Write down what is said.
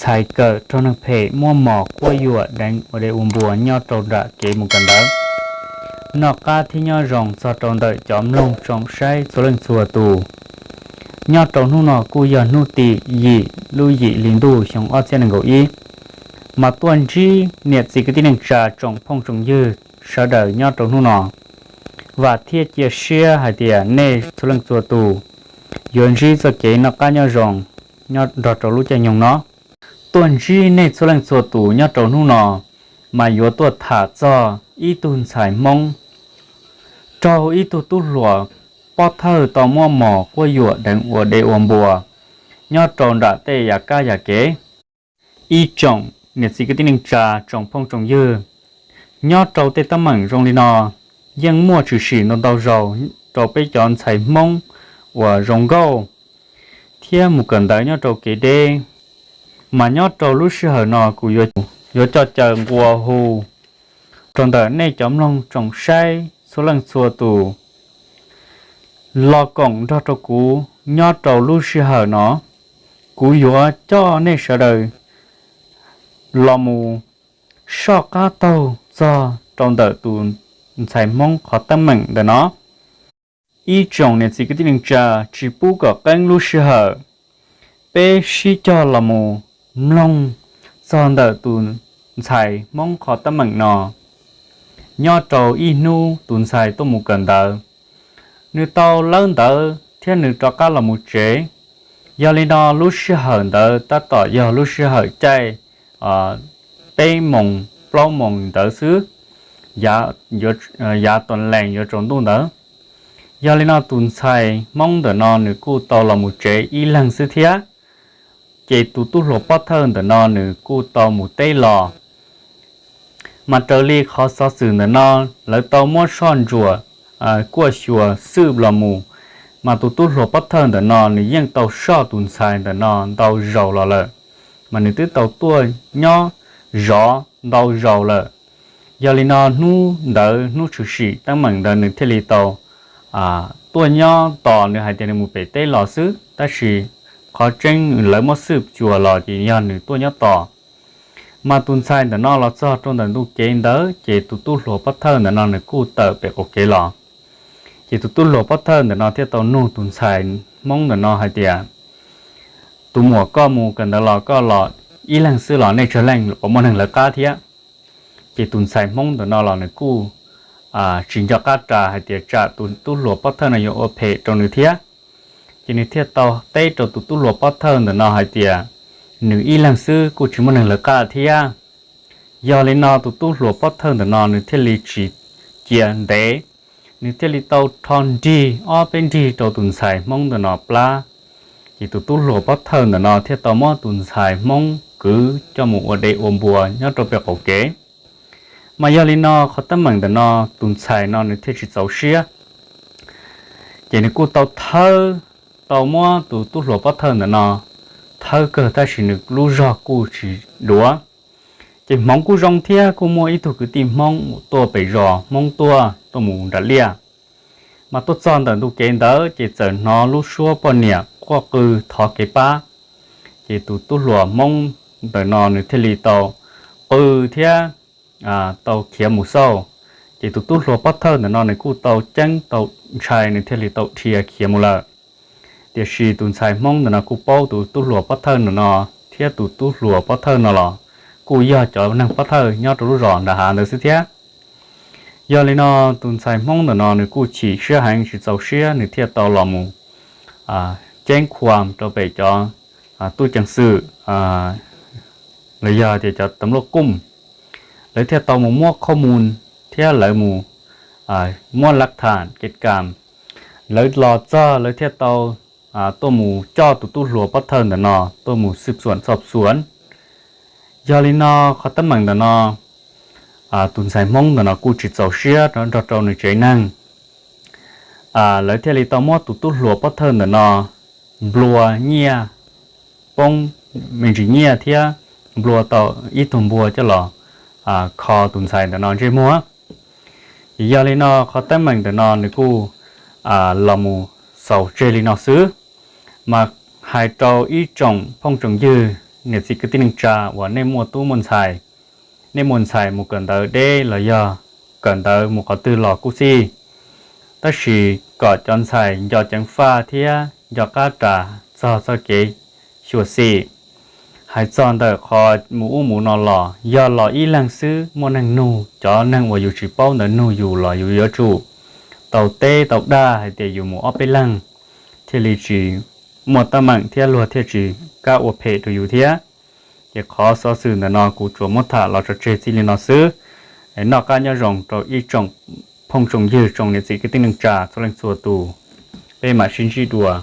txhais kawm raug neeg phem muab mos quab yuam deev ua dev ua npua nyob rau nram kev mus kawm ntawv. Noj qab thiab nyob zoo txog rau ntawm cov mloog tsoom saib txhua leej txhua tus. Nyob rau hnub no kuj yog hnub tim yim lub yim hli ntuj xyoo ob txhiab nees nkaum ib, mas tuaj ntsib niam txiv kwv tij neej tsa tsoom phooj tsoom ywg sawv daws nyob rau hnub no. Vam thiab cia siab hais tias nej txhua leej txhua tus yuav ntsib txoj kev noj qab nyob zoo nyob nrog rau lub caij nyoog no. Tuaj ntsib nej txhua leej txhua tus nyob rau hnub no, mas yuav tuaj tham txog ib tug ntxhais Hmoob raug ib tug tub hluas pob thawj tau muab mos quab yuam deev ua dev ua npua nyob rau nram tej yav kab yav kev. Ib tsoom niam txiv kwv tij neej tsa tsoom phooj tsoom ywg, nyob rau tej teeb meem zoo li no yeej muaj tshwm sim ntau ntau zaus rau peb cov ntxhais Hmoob uas zoo nkauj thiab mus kawm ntawv nyob rau kev deb. Mas nyob rau lub sij hawm no kuv yuav coj caw nqua hu rau ntawm nej cov mloog tsoom saib txhua leej txhua tus los koom nrog rau kuv nyob rau lub sij hawm no. Kuv yuav coj nej sawv daws los mus soj qab taug txog rau ntawm tus ntxhais Hmoob qhov teeb meem ntawm no. Ib tsoom niam txiv kwv tij neej tsa, tsis pub kom qeeb lub sij hawm, peb sib cog los mus mloog txog ntawm tus ntxhais Hmoob qhov teeb meem no. Nyob rau ib hnub tus ntxhais tuaj mus kawm ntawv, nws tau lawb ntawv thiab nws rov qab los mus tsev. Yog li no lub sij hawm ntawd tab tom yog lub sij hawm caij peb moos plaub moos ntawd xwb, yav tua lees yuav tsaus ntuj ntawd. Yog li no tus ntxhais Hmoob ntawm no nws kuj tau los mus tsev ib leeg xwb thiab. Ces tus tub hluas pob thawj ntawm no nws kuj tau mus teb los. Mas raws li qhov xov xwm ntawm no lawv tau muab soj ntsuam kuaj xyuas xwb los mus, mas tus tub hluas pob thawj ntawm no nws yeej tau soj tus ntxhais ntawm no ntau zaus los lawm, mas nws twb tau tuaj nyob zov ntau zaus lawm. Yog li no hnub ntawd hnub tshwm sim teeb meem ntawd nws thiaj li tau tuaj nyob tos, nws hais tias nws mus pem teb los xwb, tab sis qhov tseeb lawv muab xwb xyuas los ces yog nws tuaj nyob tos. Mas tus ntxhais ntawm no los txog rau ntawm ntu kev ntawd ces tus tub hluas pob thawj ntawm no nws kuj tawm pem qaum kev los. Ces tus tub hluas pob thawj ntawm no thiaj tau nug tus ntxhais Hmoob ntawm no hais tias, tus muam, koj mus kawm ntawv los koj los ib leeg xwb los nej tsawg leej puas muaj neeg lawv qab thiab? Ces tus ntxhais Hmoob ntawm no los nws kuj tsis nco qab ras hais tias tsam tus tub hluas pob thawj no yuav ua phem rau nws thiab. Ces nws thiaj tau teb rau tus tub hluas pob thawj ntawm no hais tias, nws ib leeg xwb kuj tsis muaj neeg lawv qab thiab. Yog li no tus tub hluas pob thawj ntawm no nws thiaj li tsis cia ntev, nws thiaj li tau rho nrig ob peb nrig rau tus ntxhais Hmoob ntawm no plab. Ces tus tub hluas pob thawj ntawm no thiaj tau muab tus ntxhais Hmoob kwv coj mus ua dev ua npua nyob rau pem qaum kev. Mas yog li no qhov teeb meem ntawm no tus ntxhais no nws thiaj tsis txaus siab. Ces nws kuj tau thawb, tau muab tus tub hluas pob thawj ntawm no thawb kawg tab sis nws lub zog kuj tsis duav. Ces hmoov kuj zoo thiab kuj muaj ib tug kwv tij Hmoob tuaj pem zos, Hmoob tuaj tuaj mus nram liaj. Mas tuaj txog ntawm ntu kev ntawd ces txawm hnov lub suab poj niam quaj qw thov kev pab. Ces tus tub hluas Hmoob ntawm no nws thiaj li tau qw thiab tau khiav mus xauj. Ces tus tub hluas pob thawj ntawm no nws kuj tau ceeb tau ntshai nws thiaj li tau dhia khiav mus lawm. Tiam sis tus ntxhais Hmoob ntawm no kuj paub tus tub hluas pob thawj ntawm no thiab tus tub hluas pob thawj no los kuj yog cov neeg pob thawj nyob rau lub zos nram hav ntawd xwb thiab. Yog li no tus ntxhais Hmoob ntawm no nws kuj chim siab heev tsis txaus siab, nws thiaj tau los mus ceeb khuam rau pem cov tub ceev xwm los yog tias cov tam luaj kuj, lawv thiaj tau mus muab khob mus thiab lawv mus muab lab tham kev kam. Lawv los txog lawv thiaj tau tuaj mus coj tus tub hluas pob thawj ntawm no tuaj mus xwb xuam txoj xuav. Yog li no qhov teeb meem ntawm no tus ntxhais Hmoob ntawm no kuj tsis txaus siab nrog rau nws tsev neeg. Lawv thiaj li tau muab tus tub hluas pob thawj ntawm no nplua nyiaj, poob me ntsis nyiaj thiab nplua tau ib tug npua coj los kho tus ntxhais ntawm no ntsej muag. Ces yog li no qhov teeb meem ntawm no nws kuj los mus xaus tseg li no xwb. Mas hais rau ib tsoom phooj tsoom ywg niam txiv kwv tij neej tsa uas nej muaj tub muaj ntxhais, nej muaj ntxhais mus kawm ntawv deb los yog kawm ntawv mus qhov twg los kuj xij, tab sis kom cov ntxhais nco ceev faj thiab nco qab ras txog txoj kev xyuam xim. Hais txog ntawm qhov mus ub mus no los yog los ib leeg xwb, muaj neeg nug, cov neeg uas yus tsis paub ntawd nug yus los yus yuav tsum tau teb tau dag hais tias yus mus ob peb leeg thiaj li tsis muaj teeb meem thiab luag thiaj tsis kam ua phem rau yus thiab. Ces qhov xov xwm ntawm no kuv tsuas muab tham los tso tseg txij li no xwb. Noj qab nyob zoo rau ib tsoom phooj tsoom ywg, tsoom niam txiv kwv tij neej tsa txhua leej txhua tus, peb mam sib ntsib dua.